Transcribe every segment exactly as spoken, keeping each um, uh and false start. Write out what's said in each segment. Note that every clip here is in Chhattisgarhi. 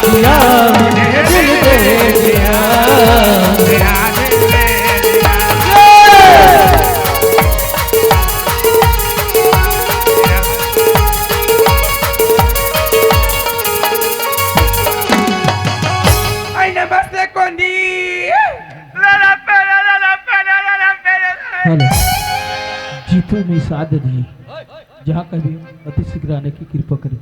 दिया, मुझे दिल दे दिया। आई नमस्ते कोंदी। हेलो, जीपू में साथ दी, जहाँ कभी अति शीघ्र आने की कृपा करें।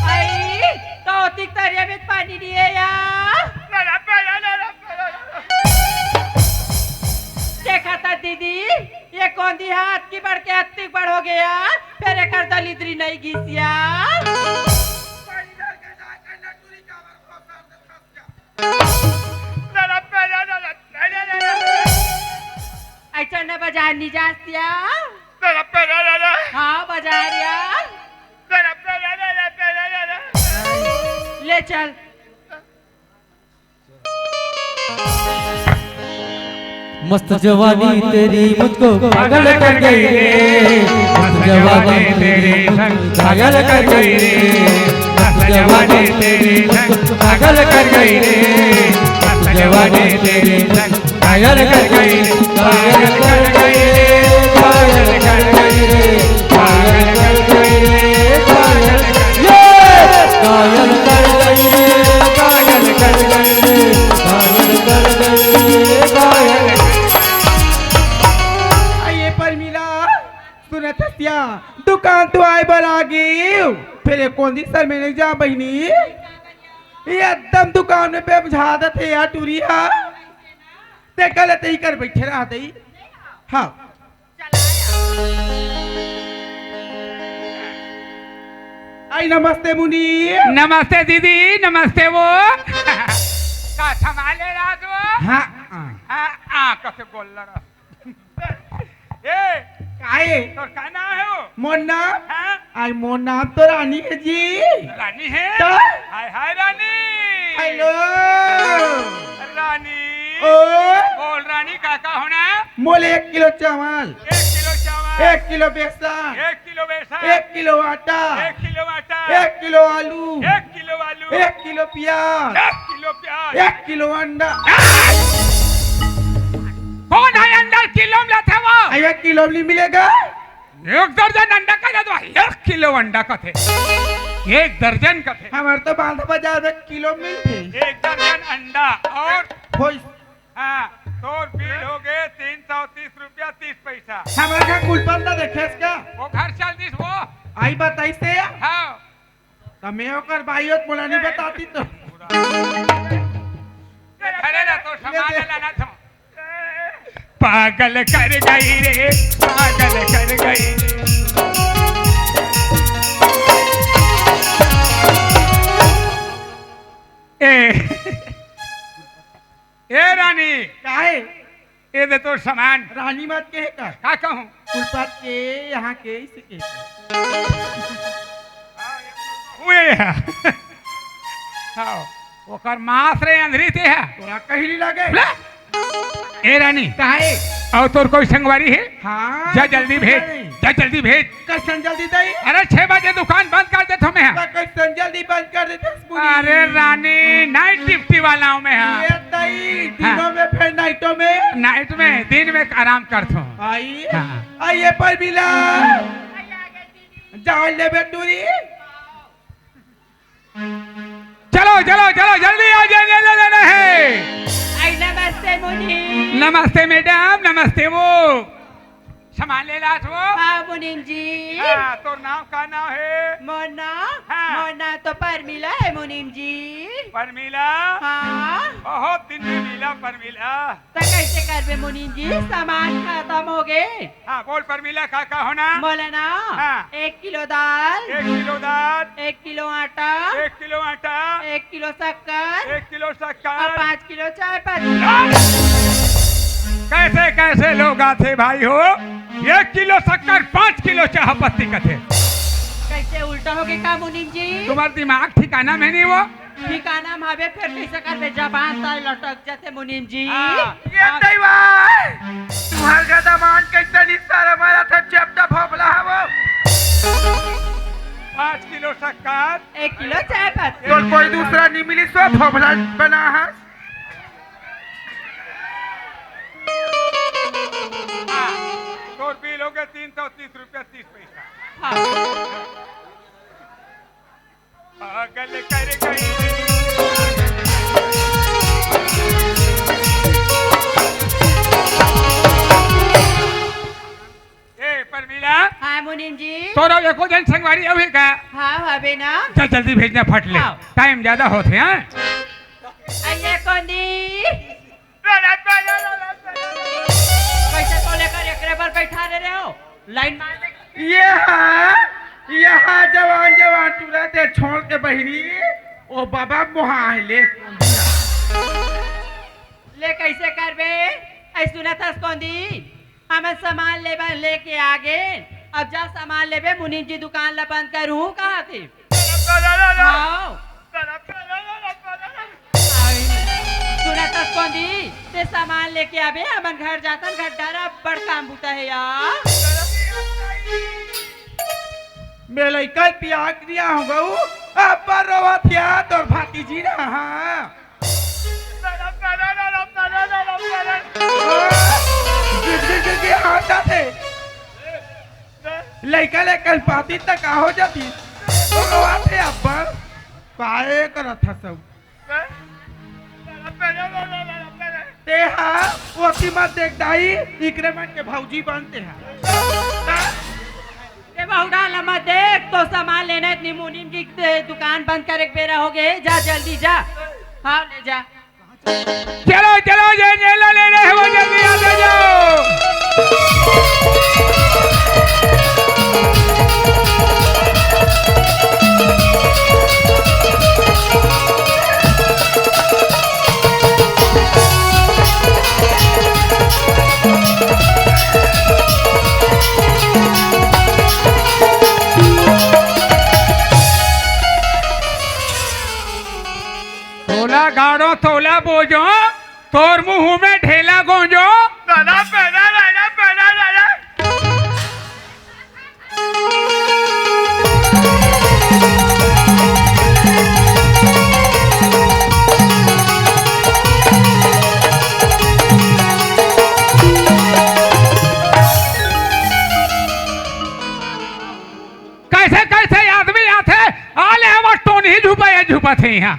आई, तो ओतिक तरिया में पानी नहीं है या? देखा था दीदी, ये कोंदी हा अतकी बड़ के अतकी बड़ हो गया, फिर एकर दलिद्री नहीं घिसिया। ऐसा न बाजार नहीं जासिया। हाँ, बाजार या। ले चल। मस्त जवानी तेरी मुझको पागल कर गई रे। मस्त जवानी तेरी मुझको पागल कर गई रे। मस्त जवानी तेरी मुझको पागल कर गई रे। मस्त जवानी तेरी पागल कर गई, पागल कर गई रे, पागल कर गई रे, पागल कर गई रे, पागल कर, ये! पागल कर गई रे, पागल कर गई रे, पागल कर गई रे, पागल। आ, ये परमिला, सुनत हस या, दुकान तो आए बर आ गे, फेर ये कोन दिन सर में नहीं जा बहिनी? ये एकदम दुकान में बेमझा देथे यार टूरी हा। ते गलत ही कर बैठे रहा दई। हाँ। आई नमस्ते मुनीम। नमस्ते दीदी, नमस्ते वो। का संभाले राज वो? हाँ, हाँ। हाँ, हाँ, कसे बोल रहा। ए, काहे? तोर का नाम हे वो? मोर नाम? हाँ? आई मोर नाम तो रानी हे जी। रानी हे? तो? हाय, हाय, रानी। हेलो। रानी। ओ? बोल रानी, का, का होना? मोले एक किलो चावल। एक किलो चावल। एक किलो बेसन। एक किलो बेसन। एक किलो आटा। एक किलो आटा। एक किलो आलू। एक किलो आलू। एक किलो प्याज। एक किलो प्याज। एक किलो अंडा। कोन हे अंडा ल किलो में लेथे वो? अरे, किलो में नहीं मिलेगा। एक दर्जन अंडा का दे दो, एक किलो अंडा कथे। एक दर्जन कथे। हमारे तो बांधा बाजार में किलो मिलथे। एक दर्जन अंडा और होइस। हाँ, तोर बिल हो गे तीन सौ तीस रुपया तीस पैसा। हमारे घर कुल बंदा देखे इसका। वो घर चल दिस वो। आई बताइस ते? हाँ। त मैं ओकर बाई होत मोला नहीं बताती तो। अरे ना, तो सामान ले दे। लाना था। पागल कर गई रे, पागल कर गई रे। ए, ए रानी, काहे? ए दे तोर सामान। रानी मत कहे का? का कहूँ? फुलपात के, यहाँ के, इसे के। हुए है। हाँ, ओकर मास रे अंधरी ते है। तोरा कहीं नहीं लगे। ले। ए रानी। काहे? अउ तोर कोई संगवारी हे? हाँ, जा जल्दी भेज। जा जल्दी भेज। कइसन जल्दी दई? अरे, छह बजे दुकान बंद कर देथों मैं। त कइसन जल्दी बंद कर देथस पूरी? अरे रानी, night duty वाला हूँ मैं, हाँ। ये दई, हाँ। दिनों में फेर नाइटों में? नाइट में, दिन में आराम करथों। आई? हाँ। आई ये परमिला। जान लेबे टूरी। चलो, चलो, चलो, जल्दी आ जाइए, ले लेना है। आई नमस्ते मुनीम। नमस्ते मैडम, नमस्ते वो। सामान ले लात वो। हाँ मुनीम जी। हाँ, तोर नाम का नाम हे? मोर नाम? हाँ। मोर नाम तो परमिला हे मुनीम जी। परमिला? हाँ। बहुत दिन में मिला परमिला। त कइसे करबे मुनीम जी, सामान खतम हो गे। हाँ, बोल परमिला, का का होना? मोला ना, हाँ। एक किलो दाल, एक किलो दाल। एक किलो आटा, एक किलो आटा, एक किलो शक्कर, एक किलो शक्कर, अउ पाँच किलो चाय पत्ती। कैसे कैसे लोग आथे भाई हो, एक किलो शक्कर, पाँच किलो चाय पत्ती कथे। कैसे उल्टा होगे का मुनीम जी? तुम्हार दिमाग ठिकाना में नहीं वो। ठिकाना में हवे, फेर कैसे करबे? जबान तार लटक जाथे मुनीम जी। हाँ। ये दैवा, तुम्हार गदा मान कैसे निस्तारा मारा था, चपटा फोफला है वो। पाँच किलो शक्कर। एक किलो चाय पत्ती। तोर कोई दूसरा नहीं मिली सो फोफला बना है। हाँ, तोर बिल हो गया तीन सौ तीस रुपया तीस पैसा। हाँ। पागल कर गई। ए, परमिला। हाँ, मुनीम जी। तोरो एको जन संगवारी अभी का? हाँ, हवे ना। चल, जल्दी भेजना फट ले। हाँ। टाइम ज्यादा होत हे, हाँ? आइए, कौन दी? कैसे को लेकर एकरे बर बैठा दे रहे हो? लाइन मार दे। ये हा, ये हा जवान, जवान टूरा ते छोड़ के बहिरी, ओ बाबा मोहा ले। ले कैसे करबे? ऐ सुनत हस कौन दी? हमन सामान लेबे लेके आ गे। अब जा सामान लेबे, मुनीम जी दुकान ला बंद करू कहा थे। हाँ। आई, सुनत हस कौन दी? ते सामान लेके आबे, हमन घर जातन, घर डरा बड़ काम बुता हे यार। मैं लइका पिया के दिया हूँ गऊ, अब रोवत या तोर भातीजी ना, हाँ। गिर, गिर, गिर, गिर, हाँ, जाते। लइका ले कल पाती तक का हो जाती। तो रोवत हे अब्बल। काहे करत हस सब? तेहा ओती मत देख दाई, इकरे मन के भौजी बनते हा। ए बहुड़ा ला मत देख, तो सामान लेना इतनी मुनीम की दे-, दुकान बंद करे के बेरा हो गए, जा जल्दी जा। हाँ, ले जा। चलो, चलो, जे जेला ले रहे हो, जल्दी आ जाओ। तोला गाड़ो, तोला बोझो, तोर मुंह में ढेला गोंजो। दादा, पैदा, दादा, पैदा, दादा। कैसे कैसे आदमी आथे, आले हमर टोनही झुपा, ये झुपत हे इहाँ।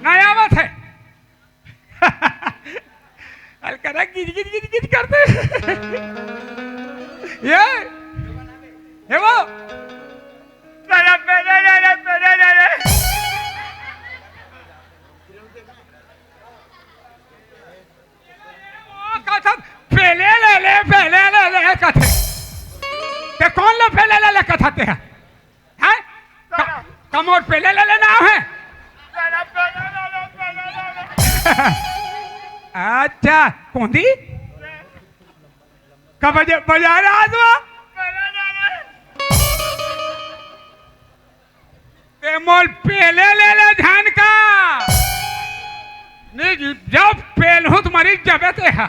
नहीं आवत हे। अलकरा गिज गिज गिज गिज करथे। ये, ये वो। वो कथन, पेले ले ले, पेले ले ले कथे। ते कोन ल पेले ले ले कथते हे? हैं? क-, कमोर पेले ले ले नाव हे? अच्छा, कोंदी? कब बजे, बजा रहा आज वो? ते मोल पेले ले ले झन का। नहीं, जब पेलहूँ त मरी जबे ते हा।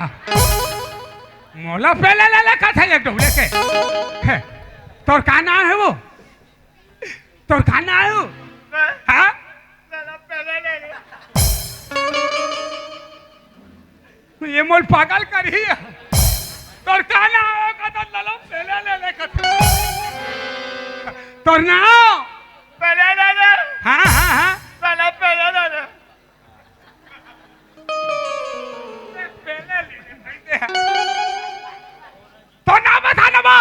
मोला पेले ले ले कथे एक डोले के। हे, तोर का नाव हे वो? तोर का नाव हे वो? हाँ? ये मोल पागल करही। तोर का नाव हे? कथन ललो पेले ले ले कथन। तोर नाव? पेले ले ले। हाँ, हाँ, हाँ। ललो पेले ले ले। पेले ले ले। तोर नाव बता ना बो।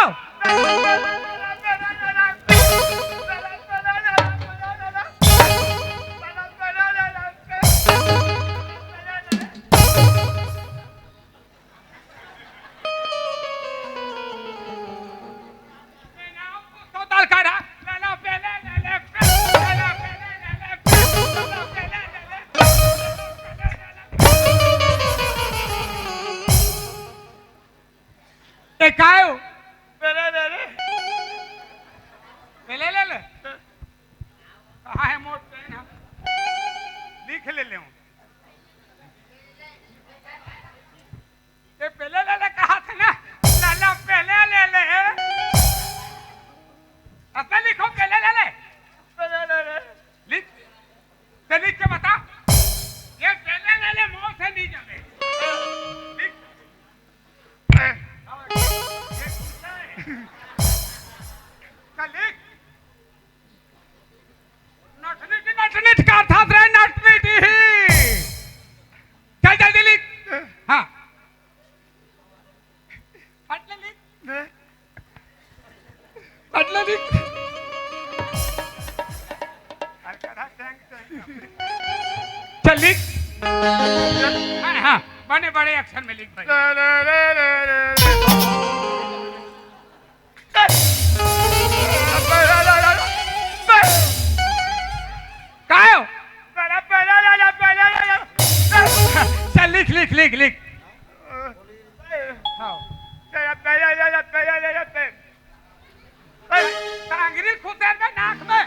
लिख। हाँ, हाँ, बने बड़े अक्षर में लिख भाई। काय हो? चल, लिख, लिख, लिख, लिख। हाँ। कांगरी खुदे में नाक में।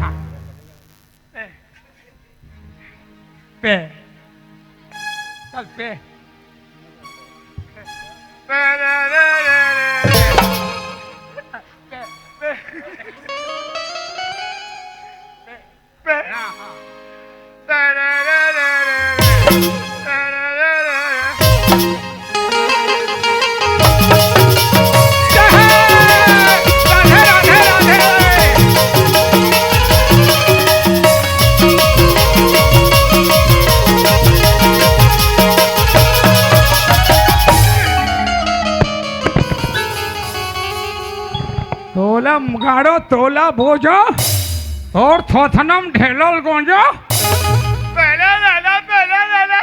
हाँ। पे। चल, पे। पे। हाँ, हाँ। तोला गाड़ो, तोला बोझो, और थोथनम ढेलल गोंजो। पहले ले ले, पहले ले ले।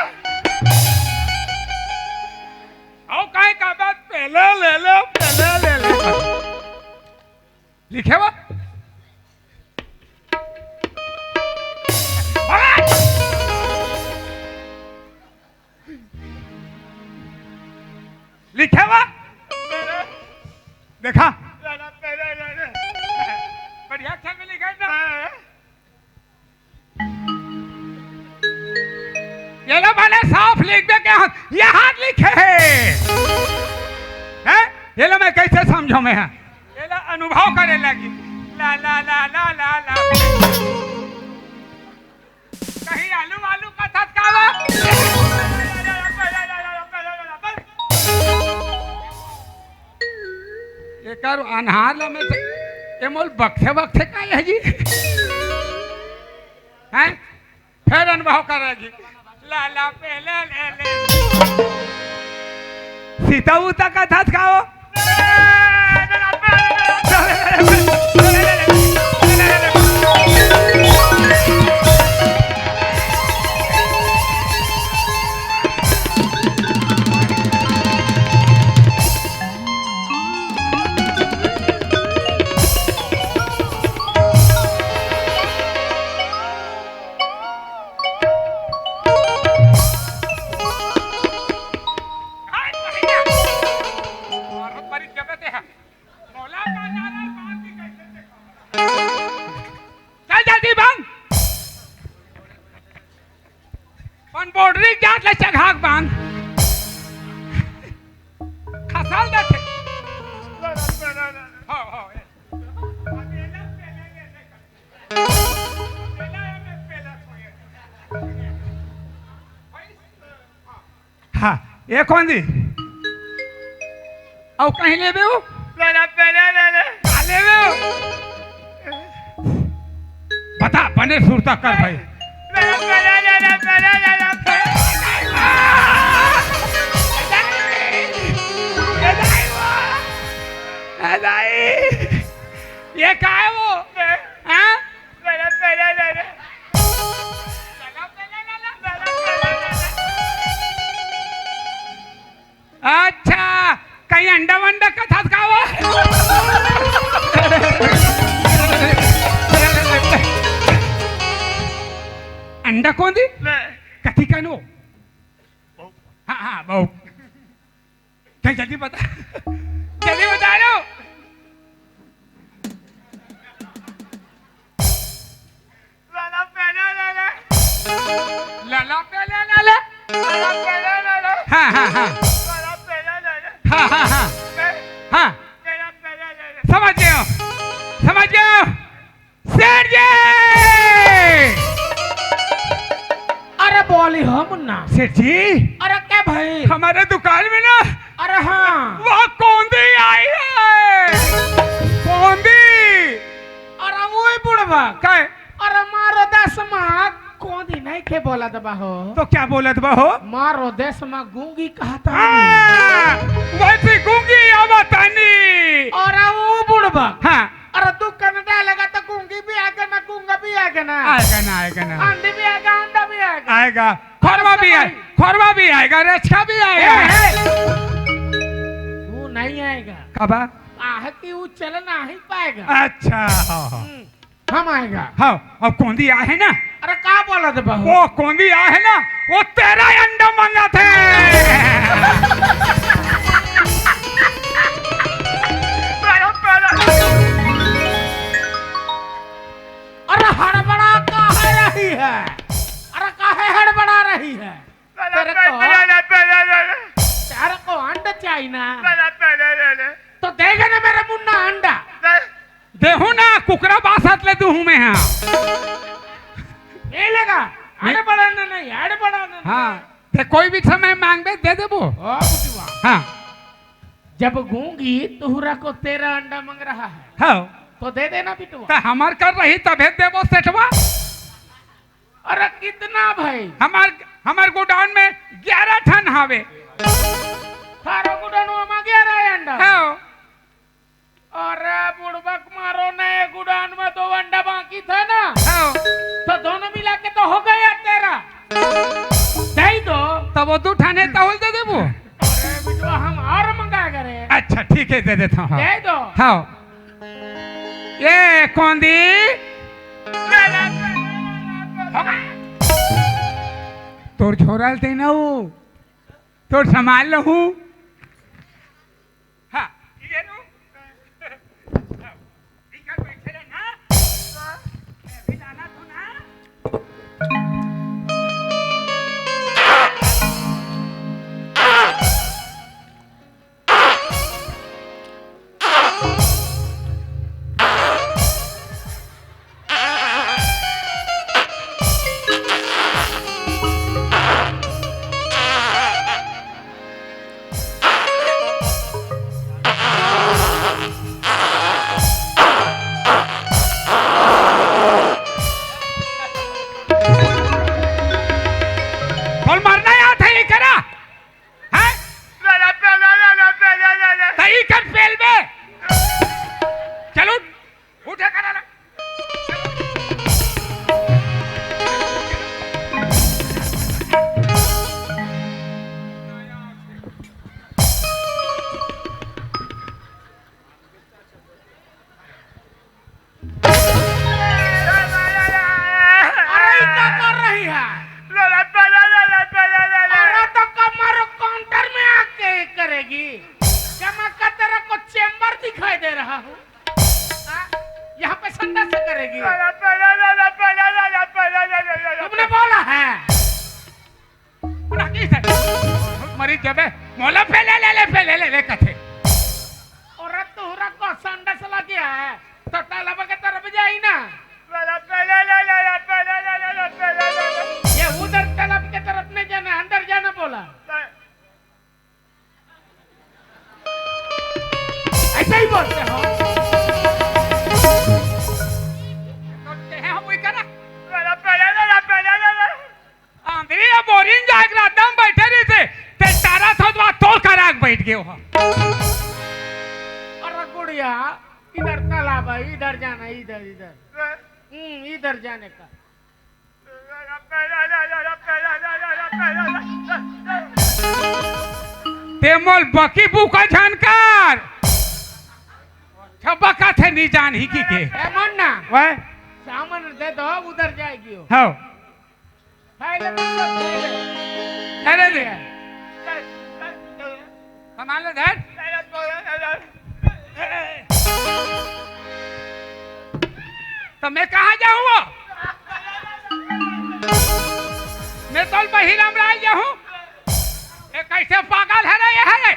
आओ, काहे का बात? पहले ले ले, पहले ले ले। लिखे बा? लिखे बा? देखा? बढ़िया अक्षर में लिखे ना। ये लो, मैंने साफ लिख दे के हाथ, ये हाथ लिखे है। हैं? ये लो, मैं कैसे समझो मैं है? ये लो, अनुभव करे लगी। ला, ला, ला, ला, ला, ला। कहीं आलू, आलू का था का वो? एकर अनहार ला में से, ये मोल बक्से, बक्से का है जी? हैं? फिर अनुभव करेगी। ला, ला, पहले ले ले। सीता उता का था का वो? चल जल्दी बांध। अपन बोर्डरी जात ले चघाक बांध। खसाल देथे। हाँ, हाँ, ए। हाँ, ये कौन दी? अउ कहीं लेबे हो? ले ले, पहले ले ले। का लेबे हो? बता, बने सुरता कर भाई। ले ले, पहले ले ले, पहले ले ले, पहले। ए दाई, ये का है वो? हाँ? अच्छा, कहीं अंडा वंडा का था का वो? अंडा कौन दी? कथी का नो? हाँ, हाँ, बहू। चल, जल्दी बता। जल्दी बता लो। लाला पहले ले ले। लाला पहले ले ले। लाला पहले ले ले। हाँ, हाँ, हाँ। लाला पहले ले ले। हाँ, हाँ, हाँ। मैं हाँ। तेरा पहले ले ले। समझ गया। समझ गया। सेठ जी! अरे बोली हो मुन्ना। सेठ जी, अरे क्या भाई? हमारे दुकान में ना, अरे हाँ। वह कौंदी आई है। कौंदी। अरे वो ही बुढ़वा। काय? अरे मारो दस माँ कौंदी नहीं के बोलत बा हो। तो क्या बोलत बा हो? मारो देश में गूंगी कहता हाँ, वैसी गूंगी आवतानी। अरे वो बुढ़वा। हाँ। अरे तू कनडा लगा तो गूंगी भी आगे ना गूंगा भी आगे। ना। आएगा ना, आएगा ना। आंधी भी आएगा, आंधा भी आएगा। आएगा। खोरवा भी आए, खोरवा भी आएगा, रेचका भी आएगा। ए, ए। वो नहीं आएगा। काबर? काहे कि वो चल नहीं पाएगा। अच्छा, हाँ, हाँ। हम्म, हम आएगा। हाँ, अब कोंदी आहे ना। अरे का बोलत बहू? वो कोंदी आहे ना, वो तेरा अंडा मंगाथे। अरे हड़बड़ा काहे रही है? अरे काहे हड़बड़ा रही है? तेरे को, तेरे को अंडा चाहिए ना? तो देगा ना मेरा मुन्ना अंडा? देहूं ना, कुकरा बासत ले दूहूं मैं, हाँ। मिलेगा। नहीं। हड़बड़ाना नहीं, हड़बड़ाना नहीं। हाँ, ते कोई भी समय मांगबे, दे देबो। ओ, बिटुआ। हाँ। जब गूंगी तुहरा को तेरा अंडा मांग रहा है, हाँ। तो दे देना बिटुआ। तो हमार कर रही तभे देबो सेठवा। अरे कितना भाई? हमार, हमार गोडाउन में ग्यारह ठन हावे। थारा गोडाउन में ग्यारह अंडा? हाँ। अरे बुड़बक मारो ने, गोडाउन में दो अंडा बाकी था ना? हाँ। तो दोनों मिला के तो हो गया तेरा। दे दो। तब वो दो ठाने तौल दे देबो। अरे बिटुआ, हम और मंगा करे। अच्छा, ठीक है, दे देता हूँ, हाँ। दे दो। हाँ। ये कोंदी। तोर झोरा ल ते ना वो। तोर संभाल लहू। हाँ, ये लो। हाँ, इधर बैठे रह ना। अभी जाना तो ना। कौन मरना याद है ये करा? हैं? तई कर पेल बे। चलो, उठे करा ना। अरे, ई का कर रही है? अरे, तो कमर काउंटर में आके करेगी। क्या मैं का तेरे को चेंबर दिखाई दे रहा हूँ? हाँ? यहाँ पे संडास करेगी। तुमने बोला है? पूरा की से। मरी जबे, मोला पे ले, ले, ले, पे ले, ले, ले, कथे। औरत तो हुरा को संडास लगे है, तो तालाब के तरफ जाई ना। ये उधर तालाब के तरफ नहीं जाना, अंदर जाना बोला। ऐसे ही बोलते हो। तो ते हैं हम वही करा। अंदर ये बोरिंग जाए के रात में बैठे रही थे, ते तारा था तो तोर करा के बैठ गए हो। अरे गुड़िया, इधर तालाब है, इधर जाना, इधर, इधर। हम्म, इधर जाने का। ते मोल बकी बुका झन कर। छबका थे नी जान ही की के। ए मुन्ना। वह? सामान दे दो, उधर जाएगी वो। हाँ। खाए ले, तुम लोग खाए ले। अरे दे। सामान ले धर। तो मैं कहाँ जाऊँ वो? मैं तो बहिराम राय जाऊँ। ये कैसे पागल है रे, ये है रे?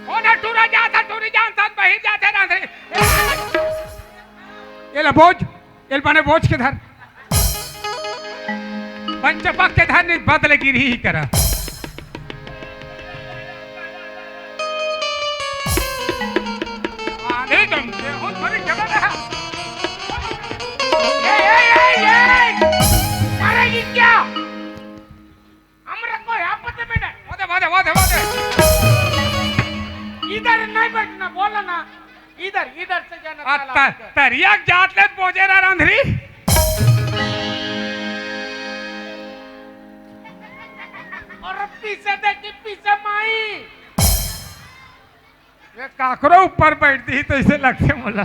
कौन है टूरा जाता, टूरी जान साथ बहिर जाते रांधे। ये ले बोझ, ये बने बोझ के धर। पंचपक के धर नहीं बदले गिरी ही करा। आधे दम से हो थोड़ी जगह है। ए, ए, ए, ए! मारेगी क्या? हमरा कोई आपत्ति में नहीं। वादे, वादे, वादे, वादे। इधर नहीं बैठना, बोला ना। इधर, इधर से जाना आ, तालाब त-, इधर। तरिया के जात ले बोझे रहा रांधरी। पीछे देखी, पीछे माई। ये काकरो ऊपर बैठ दी तो इसे लगते मोला।